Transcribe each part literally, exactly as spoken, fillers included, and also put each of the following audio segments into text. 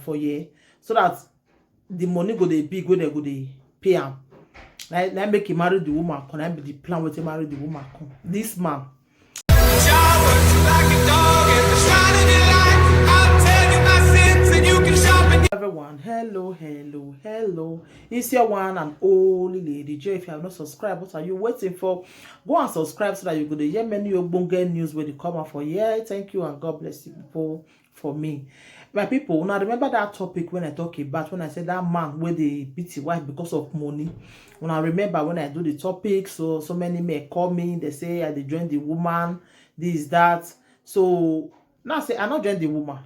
for here, so that the money go dey big wey dem go dey pay am. Na na make he marry the woman come. Na be the plan wey take marry the woman come. This man. Everyone, hello, hello, hello. It's your one and only Lady J. If you have not subscribed, what are you waiting for? Go and subscribe so that you go dey hear many ogbonge news wey dey come out for here. Thank you and God bless you people for me. My people, una remember that topic when I talk about, when I said that man wey dey beat his wife because of money? Una remember when I do the topic, so so many men call me, they say I dey join the woman, this, that. So now I say I no join the woman.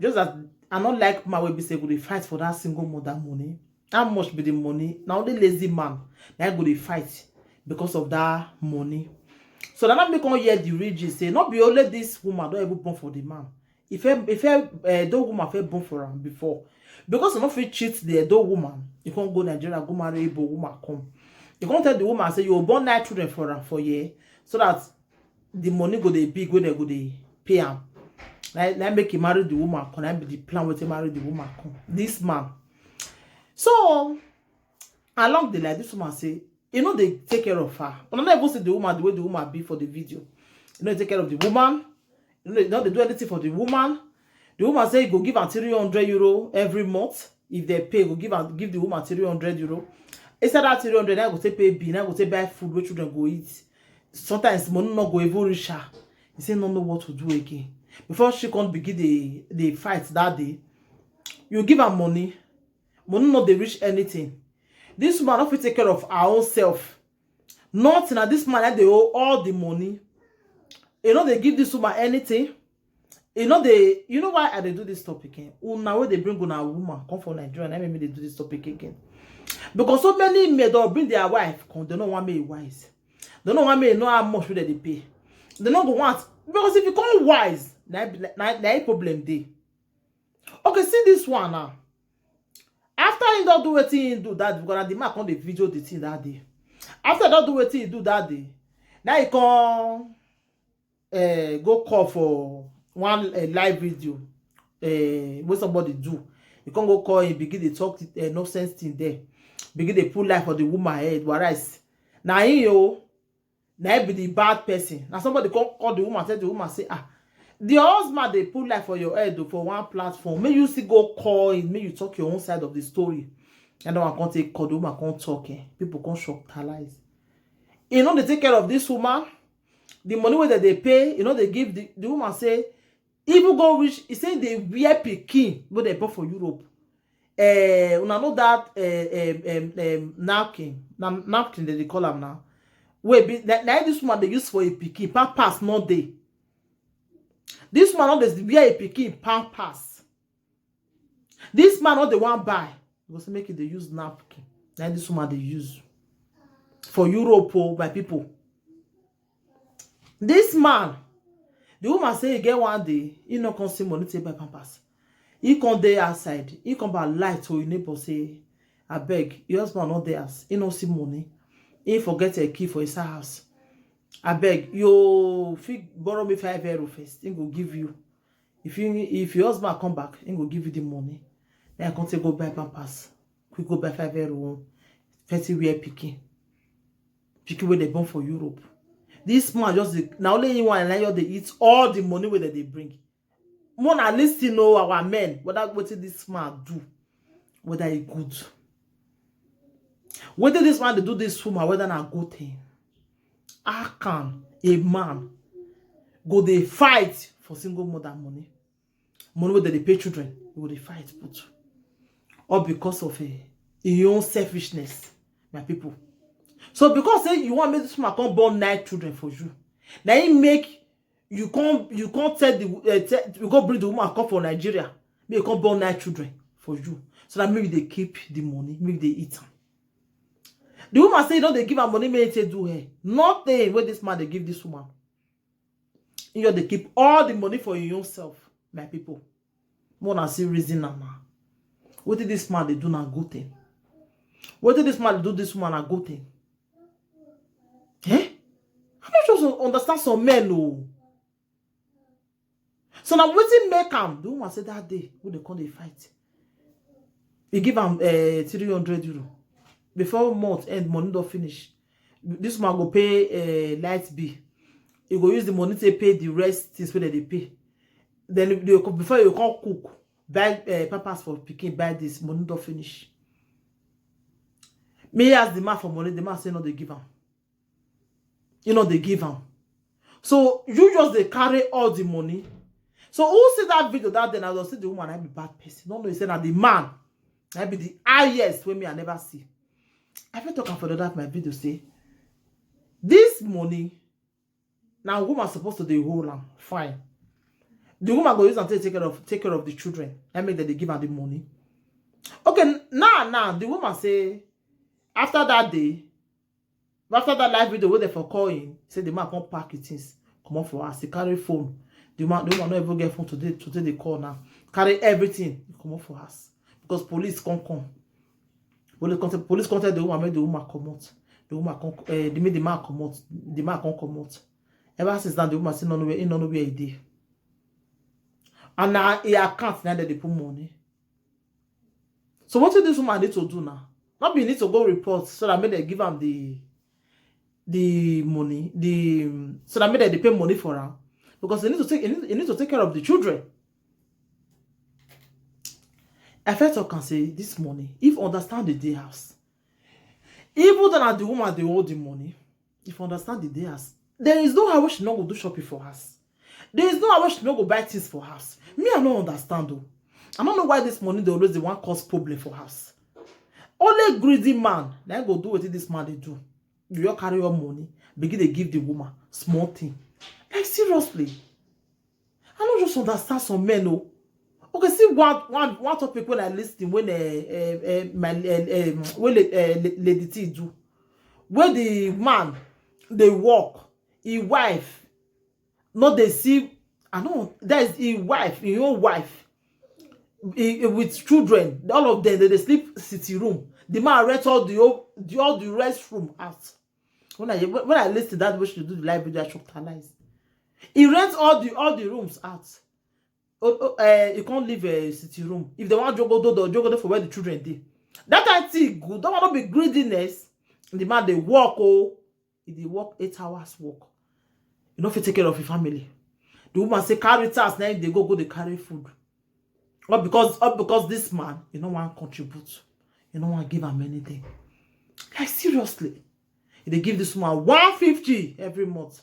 Just that I no like man wey be say go dey fight for that single mother money. How much be the money? Na only lazy man na go dey fight because of that money. So na make come hear the real gist say no be only this woman don even born for the man. If if uh, the woman fit born for am before, because I no fit cheat the Edo woman, you can't go Nigeria, go marry Igbo woman, come. You can't tell the woman say you born nine children for am for year, so that the money go dey big wey dem go dey pay am. Na na make he marry the woman, come. Na be the plan wey take marry the woman, come. This man. So along the line, this woman say he no dey take care of her. Una no even see the woman, the way the woman be for the video. He no dey take care of the woman. He no dey, no dey do anything for the woman. The woman say he go give am three hundred euro every month. If they pay, go give am, give the woman three hundred euro. Instead that three hundred, na go take pay bill, na go take buy food wey children go eat. Sometimes money no go even reach her. He say no know what to do again. Before she come begin the the fight that day, you give am money, money no dey reach anything. This woman no fit take care of her own self. Nothing, na this man na dey owe all the money. He no dey give this woman anything. You know they, you know why I dey do this topic? Eh? Una wey dey bring una woman come for Nigeria, na make me dey do this topic again. Because so many men don bring their wife come, they no want me wise. They no want me know how much wey dem dey pay. They no go want, because if you come wise, na na na na problem dey. Okay, see this one now. After he don do wetin he do that, because na the man come dey video the thing that day. After he don do wetin he do that day, now he come uh, go call for one uh, live video uh, wey somebody do. He come go call him, begin dey talk uh, nonsense thing there, begin dey put life for the woman head. Whereas na him o, na him be the bad person. Na somebody come call the woman, tell the woman say, ah, the husband dey put life for your head o, for one platform. Make you still go call him, make you talk your own side of the story. And that one come take call the woman, come talk. Eh? People come shock, talize. He no dey take care of this woman. The money wey dem dey pay, you know, they give the, the woman say, even go reach, he say they wear pikin wey dem born for Europe. Eh, una know that eh, um, um, um, napkin, na napkin dem dey call am now. Wey be na, na this woman dey use for a pikin, pampers no dey. This woman no dey wear a pikin pampers. This man no dey wan buy. He go say make he dey use napkin. Na this woman dey use for Europe, oh, my people. This man, the woman say he get one day, he no come see money take buy pampers. He come dey outside. He come by light to him neighbor say, abeg, your husband no dey house. He no see money. He forget a key for his house. Abeg, you fit borrow me five euro first. He go give you. If you if your husband come back, he go give you the money. Then I come take go buy pampers. Quick go buy five euro one. Thirty wear pikin. Pikin wey dem born for Europe. This man just dey, na only him one, na him just dey eat all the money wey dem dey bring. More na listen o, our men, whether wetin this man do, whether e good. Wetin this man dey do this woman, whether na good thing. How can a man go dey fight for single mother money? Money wey dem dey pay children, you go dey fight put. All because of eh, him own selfishness, my people. So because say you wan make this woman come born nine children for you, na him make you come you come tell the uh, tell, you go bring the woman come for Nigeria, make you come born nine children for you, so that make you dey keep the money, make you dey eat am. The woman say you no dey give am money, make you take do her. Nothing wey this man dey give this woman. He just dey keep all the money for him own self, my people. More na see reason am now. Wetin this man dey do na good thing. Wetin this man dey do this woman na good thing. Eh? I no just understand some men o. So na wetin make am, the woman say that day wey dem come dey fight, He give am uh, three hundred euro. Before month end, money don finish. This man go pay uh, light bill. He go use the money to pay the rest things wey dem dey pay. Then they go, before you come cook, buy uh, pampers for pikin, buy this, money don finish. Me ask the man for money, the man say no dey give am. You know they give am. So you just dey carry all the money. So who see that video that day? I just see the woman, I be bad person. No, no, he said that the man, I be the highest wey me I never see. I fit talk am for the other of my video say this money now woman supposed to dey hold am fine. The woman go use am take take care of take care of the children. I make that they give her the money. Okay, now now the woman say after that day, after that live video wey dem for call him, say the man come pack him things comot for house. He carry phone. The man, the woman no even get phone today. Today they call now, carry everything comot for house because police come come. Police come tell, police come tell the woman make the woman comot. The woman come, uh, the make the man comot. The man come comot. Ever since that, the woman say no know where, he no know where he dey. And now he account now that they put money. So what this woman need to do now? Not be need to go report so that make they give am the the money, the so that make they pay money for am because they need to take he need, he need to take care of the children. I first talk and say this money, if understand the day house, even though na the woman dey hold the money, if understand the day house, there is no how she no go do shopping for house. There is no how she no go buy things for house. Me, I no understand though. I don't know why this money they always they want cause problem for house. Only greedy man, na go do what this man they do. You all carry your money, begin they give the woman small thing. Like seriously, I don't just understand some men. Oh, okay. See one one one topic when I listen when uh, uh, uh, my uh, um, when uh, Lady T do, where the man they work, his wife no dey see. I know that is his wife, his own wife, he, he with children. All of them they, they sleep city room. The man rent all the, whole- the all the rest room out. When I when I listen that way she do the live video, I shocked her eyes. He rents all the all the rooms out. Oh, oh, uh, he can't leave a city room. If they want jogo do, they'll jogo do for where the children dey. That I think good. Don't want to be greediness. The man they work oh, he dey work eight hours work. You know if you take care of your family. The woman say carry task now they go go they carry food. All because all because this man you know one contribute. You know one give him anything. Like seriously, they give this woman one fifty every month.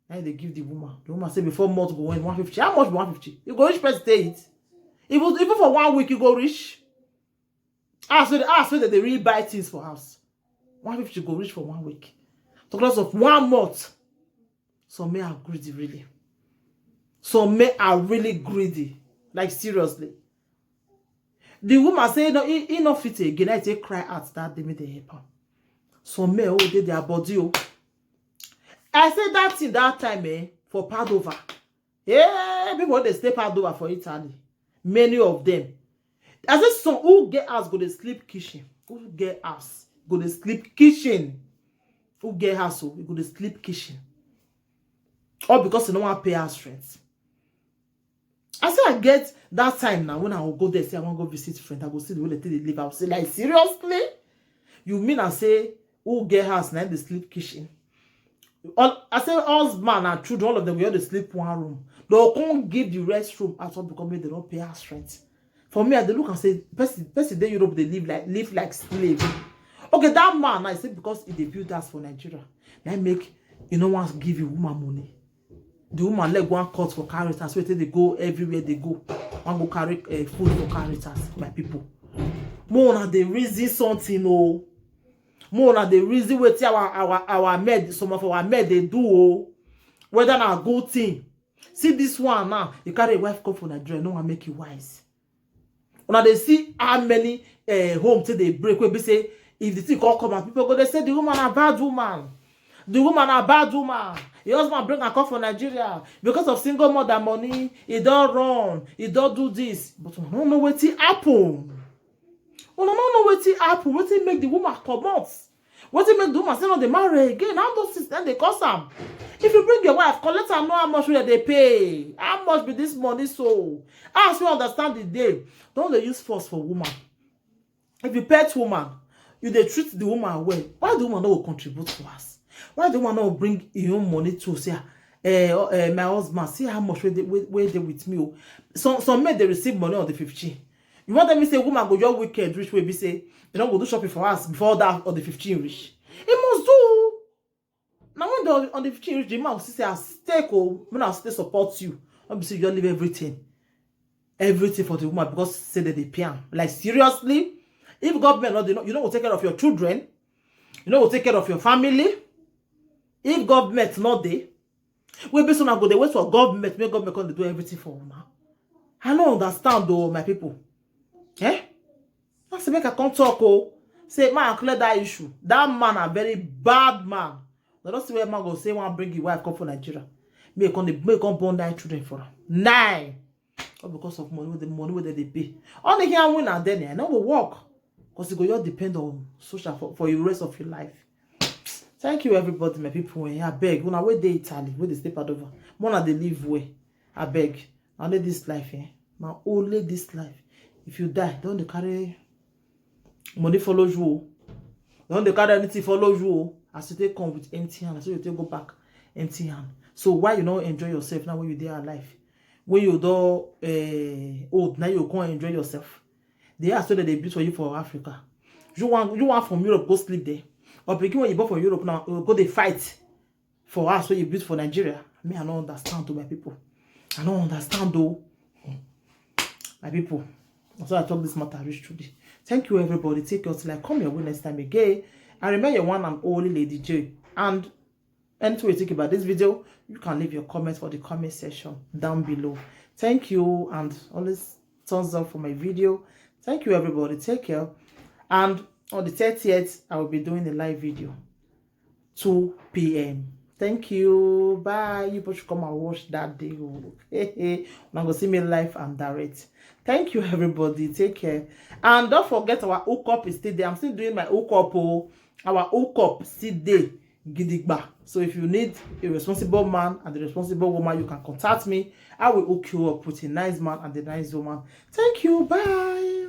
Now they give the woman. The woman say before month go when one fifty. How much be one fifty? You go reach person take it. Even even for one week you go reach. Ah, so the ah, so that they really buy things for house. One fifty go reach for one week. Talk less of one month. Some men are greedy, really. Some men are really greedy. Like seriously. The woman say no, he, he not fit again. I take cry out that they made the help. Some men oh they their body oh. I said that thing that time eh for Padova. Hey, people they stay Padova for Italy. Many of them. I said some who get house go to sleep kitchen. Who get house go to sleep kitchen. Who get house oh, go to sleep kitchen. All because you don't want to pay house rent. I say I get that time now when I will go there, say I want to go visit friend. I go see the way they take dey live. I will say like seriously, you mean I say who get house now they sleep kitchen? All I say husband and children, all of them we all dey sleep one room. They come give the rest room at all because maybe they don't pay house rent. For me, I dey look and say person person dey Europe they live like live like slave. Okay, that man I say because he dey build house for Nigeria, na make you no want give you woman money. The woman leg one cut for carry task wey take dey go everywhere they go. One go carry uh, food for carry task, my people. More na the reason something oh. More na the reason wetin our our our med some of our med dey do oh. Whether na good thing. See this one now, you carry a wife come for Nigeria, no one make you wise. Una dey see how many uh, home take dey break wey be say if the thing come come out, people go dey say the woman na bad woman. The woman na bad woman. Your husband bring her come for Nigeria because of single mother money. He don run, he don do this, but una no know wetin happen. Una no know wetin happen, wetin make the woman comot. Wetin make the woman say no dey marry again? How those things dem dey cause am? If you bring your wife, collect am, know how much wey dem dey pay. How much be this money so? As we understand the day, don dey use force for woman. If you pet woman, you dey treat the woman well, why the woman no go contribute for us? Why the woman no go bring im own money to say, eh, oh, eh, my husband, see how much wey dey wey wey dey with me o. Some some men dey receive money on the fifteen. You wan tell me say woman go just wicked reach wey be say e no go do shopping for us before that on the fifteen reach? E must do. Na when the on the fifteen reach, the man go see say as stake o, make I still support you. No be say you just leave everything, everything for the woman because say dem dey pay am. Like, seriously, if government no dey, you no go take care of your children, you no go take care of your family. If government no dey, wey be say una go dey wait for government, make government come dey do everything for una. I no understand o, my people. Eh? I say make I come talk o. Say make I clear that issue. That man a very bad man. I don see where man go say wan bring him wife come for Nigeria. Make e come dey make e come born nine children for am. Nine. All because of money wey the money wey dem dey pay. Only here win and then I no go work. Because e go just depend on social for, for the rest of your life. Thank you, everybody, my people. Eh, abeg, una wey dey Italy, wey dey stay Padova, make una dey live well. Abeg, na only this life, eh? Na only this life. If you die, dem don dey carry money follow you o. Dem don dey carry anything follow you o. As you take come with empty hand, so you take go back empty hand. So why you no enjoy yourself now when you dey alive? When you don, eh, old, now you come enjoy yourself. The house wey dem dey build for you for Africa, you wan you wan from Europe go sleep there? Or pikin wey you born for Europe now, uh, go dey fight for house wey you build for Nigeria? Me, I no understand o, my people. I no understand o, my people. Na so I talk this matter reach today. Thank you, everybody. Take care till I come your way next time again. I remain your one and only Lady J. And anything you think about this video, you can leave your comments for the comment section down below. Thank you, and always thumbs up for my video. Thank you, everybody. Take care. And on the thirtieth, I will be doing a live video, two p.m. Thank you. Bye. You people should come and watch that day o. Una go see me live and direct. Thank you, everybody. Take care. And don't forget, our hookup is still there. I'm still doing my hookup o. Our hookup still dey gidigba. So if you need a responsible man and a responsible woman, you can contact me. I will hook you up with a nice man and a nice woman. Thank you. Bye.